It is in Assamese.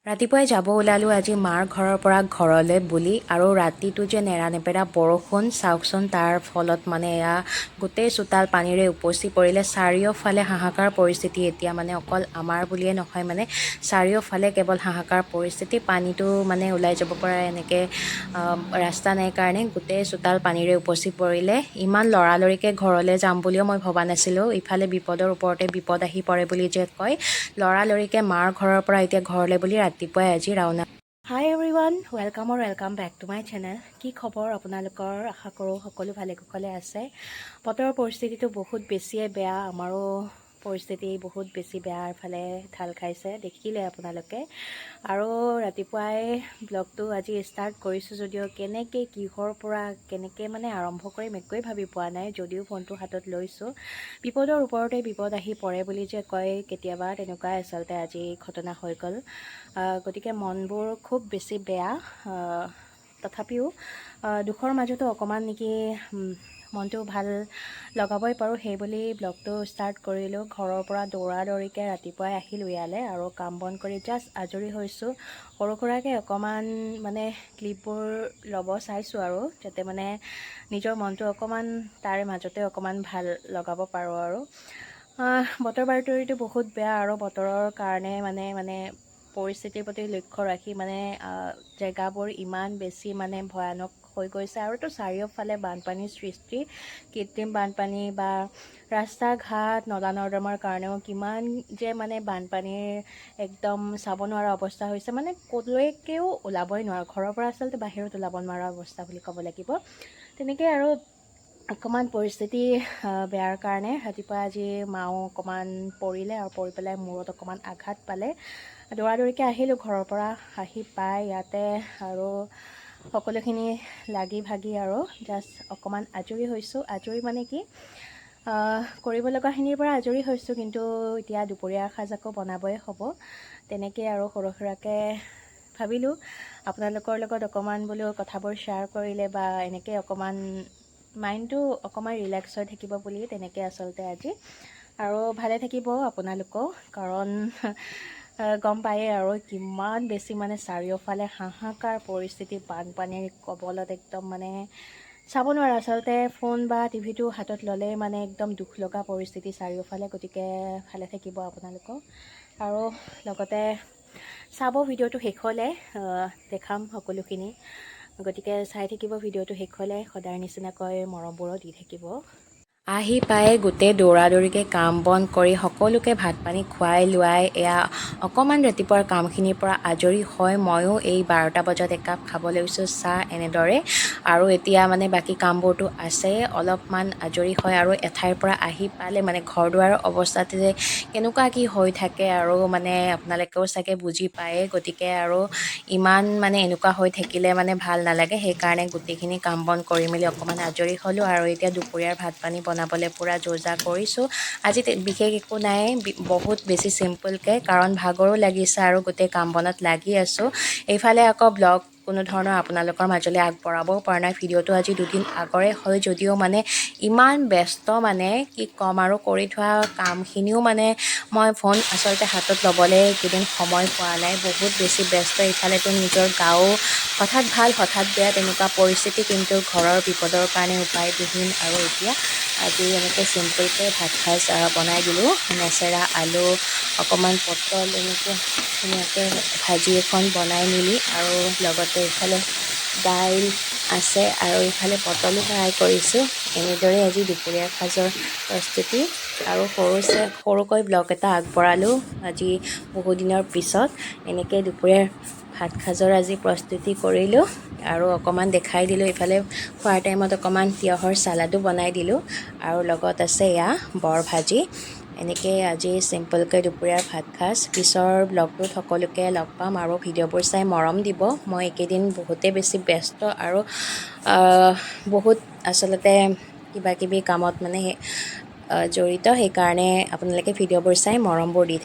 ৰাতিপুৱাই যাব ওলালোঁ আজি মাৰ ঘৰৰ পৰা ঘৰলৈ বুলি। আৰু ৰাতিটো যে নেৰানেপেৰা বৰষুণ, চাওকচোন, তাৰ ফলত মানে এয়া গোটেই চোতাল পানীৰে উপচি পৰিলে। চাৰিওফালে হাহাকাৰ পৰিস্থিতি এতিয়া, মানে অকল আমাৰ বুলিয়ে নহয়, মানে চাৰিওফালে কেৱল হাহাকাৰ পৰিস্থিতি। পানীটো মানে ওলাই যাব পৰা এনেকৈ ৰাস্তা নাই কাৰণে গোটেই চোতাল পানীৰে উপচি পৰিলে। ইমান লৰালৰিকৈ ঘৰলৈ যাম বুলিও মই ভবা নাছিলোঁ। ইফালে বিপদৰ ওপৰতে বিপদ আহি পৰে বুলি যে কয়, লৰালৰিকৈ মাৰ ঘৰৰ পৰা এতিয়া ঘৰলৈ বুলি ৰাতিপুৱাই আজি ৰাওনা। Hi everyone, welcome or welcome back to my channel. কি খবৰ আপোনালোকৰ? আশা কৰোঁ সকলো ভালে কুশলে আছে। বতৰৰ পৰিস্থিতিটো বহুত বেছিয়ে বেয়া, আমাৰো পৰিস্থিতি বহুত বেছি বেয়াৰ ফালে ঢাল খাইছে, দেখিলে আপোনালোকে। আৰু ৰাতিপুৱাই ব্লগটো আজি ষ্টাৰ্ট কৰিছোঁ যদিও কেনেকৈ, কিহৰ পৰা কেনেকৈ মানে আৰম্ভ কৰিম, একোৱেই ভাবি পোৱা নাই, যদিও ফোনটো হাতত লৈছোঁ। বিপদৰ ওপৰতে বিপদ আহি পৰে বুলি যে কয় কেতিয়াবা, তেনেকুৱাই আচলতে আজি ঘটনা হৈ গ'ল। গতিকে মনবোৰ খুব বেছি বেয়া। তথাপিও দুখৰ মাজতো অকণমান নেকি মনটো ভাল লগাবই পাৰোঁ, সেই বুলি ব্লগটো ষ্টাৰ্ট কৰিলোঁ। ঘৰৰ পৰা দৌৰা দৌৰিকৈ ৰাতিপুৱাই আহিলোঁ ইয়ালৈ আৰু কাম বন কৰি জাষ্ট আজৰি হৈছোঁ। সৰু সুৰাকৈ অকণমান মানে ক্লিপবোৰ ল'ব চাইছোঁ আৰু যাতে মানে নিজৰ মনটো অকণমান তাৰে মাজতে অকণমান ভাল লগাব পাৰোঁ। আৰু বতৰ বাতৰিটো বহুত বেয়া আৰু বতৰৰ কাৰণে মানে মানে পৰিস্থিতিৰ প্ৰতি লক্ষ্য ৰাখি মানে জেগাবোৰ ইমান বেছি মানে ভয়ানক হৈ গৈছে। আৰুতো চাৰিওফালে বানপানীৰ সৃষ্টি, কৃত্ৰিম বানপানী বা ৰাস্তা ঘাট, নলা নৰ্দমাৰ কাৰণেও কিমান যে মানে বানপানীৰ একদম চাব নোৱাৰা অৱস্থা হৈছে। মানে ক'লৈকেও ওলাবই নোৱাৰোঁ ঘৰৰ পৰা, আচলতে বাহিৰত ওলাব নোৱাৰা অৱস্থা বুলি ক'ব লাগিব। তেনেকৈ আৰু অকণমান পৰিস্থিতি বেয়াৰ কাৰণে ৰাতিপুৱা আজি মাও অকণমান পৰিলে আৰু পৰি পেলাই মূৰত অকণমান আঘাত পালে। দৌৰা দৌৰিকৈ আহিলোঁ ঘৰৰ পৰা, আহি পাই ইয়াতে আৰু সকলোখিনি লাগি ভাগি আৰু জাষ্ট অকণমান আজৰি হৈছোঁ। আজৰি মানে কি, কৰিব লগাখিনিৰ পৰা আজৰি হৈছোঁ, কিন্তু এতিয়া দুপৰীয়া সাজ আকৌ বনাবই হ'ব। তেনেকৈ আৰু সৰু সুৰাকৈ ভাবিলোঁ আপোনালোকৰ লগত অকণমান বোলো কথাবোৰ শ্বেয়াৰ কৰিলে বা এনেকৈ অকণমান মাইণ্ডটো অকণমান ৰিলেক্স হৈ থাকিব বুলি। তেনেকৈ আচলতে আজি আৰু ভালে থাকিব আপোনালোকো, কাৰণ গম পায়েই আৰু কিমান বেছি মানে চাৰিওফালে হাহাকাৰ পৰিস্থিতি, বানপানীৰ কবলত একদম মানে চাব নোৱাৰে আচলতে। ফোন বা টিভিটো হাতত ল'লেই মানে একদম দুখ লগা পৰিস্থিতি চাৰিওফালে। গতিকে ভালে থাকিব আপোনালোকো আৰু লগতে চাব ভিডিঅ'টো শেষলৈ, দেখাম সকলোখিনি। গতিকে চাই থাকিব ভিডিঅ'টো শেষলৈ, সদায় নিচিনাকৈ মৰমবোৰো দি থাকিব। আহি পাই গোটেই দৌৰা দৌৰিকৈ কাম বন কৰি সকলোকে ভাত পানী খুৱাই লোৱাই এয়া অকণমান ৰাতিপুৱাৰ কামখিনিৰ পৰা আজৰি হৈ ময়ো এই 12টা বজাত একাপ খাব লৈছোঁ চাহ এনেদৰে। আৰু এতিয়া মানে বাকী কামবোৰতো আছে, অলপমান আজৰি হয় আৰু এঠাইৰ পৰা আহি পালে মানে ঘৰ দুৱাৰৰ অৱস্থাতে যে কেনেকুৱা কি হৈ থাকে আৰু মানে আপোনালোকেও চাগে বুজি পায়ে। গতিকে আৰু ইমান মানে এনেকুৱা হৈ থাকিলে মানে ভাল নালাগে, সেইকাৰণে গোটেইখিনি কাম বন কৰি মেলি অকণমান আজৰি হ'লোঁ। আৰু এতিয়া দুপৰীয়াৰ ভাত পানী বনাবলৈ পূৰা যো জা কৰিছোঁ। আজি বিশেষ একো নাই, বহুত বেছি চিম্পলকৈ, কাৰণ ভাগৰো লাগিছে আৰু গোটেই কাম বনত লাগি আছোঁ। এইফালে আকৌ ব্লগ কোনো ধৰণৰ আপোনালোকৰ মাজলৈ আগবঢ়াবও পৰা নাই। ভিডিঅ'টো আজি দুদিন আগৰে হয় যদিও মানে ইমান ব্যস্ত, মানে কি ক'ম আৰু, কৰি থোৱা কামখিনিও মানে মই ফোন আচলতে হাতত ল'বলৈ এইকেইদিন সময় পোৱা নাই, বহুত বেছি ব্যস্ত। ইফালেতো নিজৰ গাও হঠাৎ ভাল হঠাৎ বেয়া তেনেকুৱা পৰিস্থিতি, কিন্তু ঘৰৰ বিপদৰ কাৰণে উপায়বিহীন। আৰু এতিয়া আজি এনেকৈ চিম্পলকৈ ভাত সাজ বনাই দিলোঁ। নেচেৰা, আলু, অকণমান পটল এনেকৈ ধুনীয়াকৈ ভাজি এখন বনাই মেলি আৰু লগতে ইফালে দাইল আছে আৰু ইফালে পটলো ফ্ৰাই কৰিছোঁ। এনেদৰে আজি দুপৰীয়াৰ সাজৰ প্ৰস্তুতি আৰু সৰুকৈ ব্লগ এটা আগবঢ়ালোঁ আজি বহুদিনৰ পিছত। এনেকৈ দুপৰীয়াৰ ভাত সাজৰ আজি প্ৰস্তুতি কৰিলোঁ আৰু অকণমান দেখাই দিলোঁ। ইফালে খোৱাৰ টাইমত অকণমান তিয়ঁহৰ চালাডো বনাই দিলোঁ আৰু লগত আছে এয়া বৰ ভাজি। এনেকৈ আজি চিম্পলকৈ দুপৰীয়াৰ ভাত সাজ। পিছৰ ব্লগটোত সকলোকে লগ পাম আৰু ভিডিঅ'বোৰ চাই মৰম দিব। মই এইকেইদিন বহুতেই বেছি ব্যস্ত আৰু বহুত আচলতে কিবা কিবি কামত মানে জড়িত, সেইকাৰণে আপোনালোকে ভিডিঅ'বোৰ চাই মৰমবোৰ দি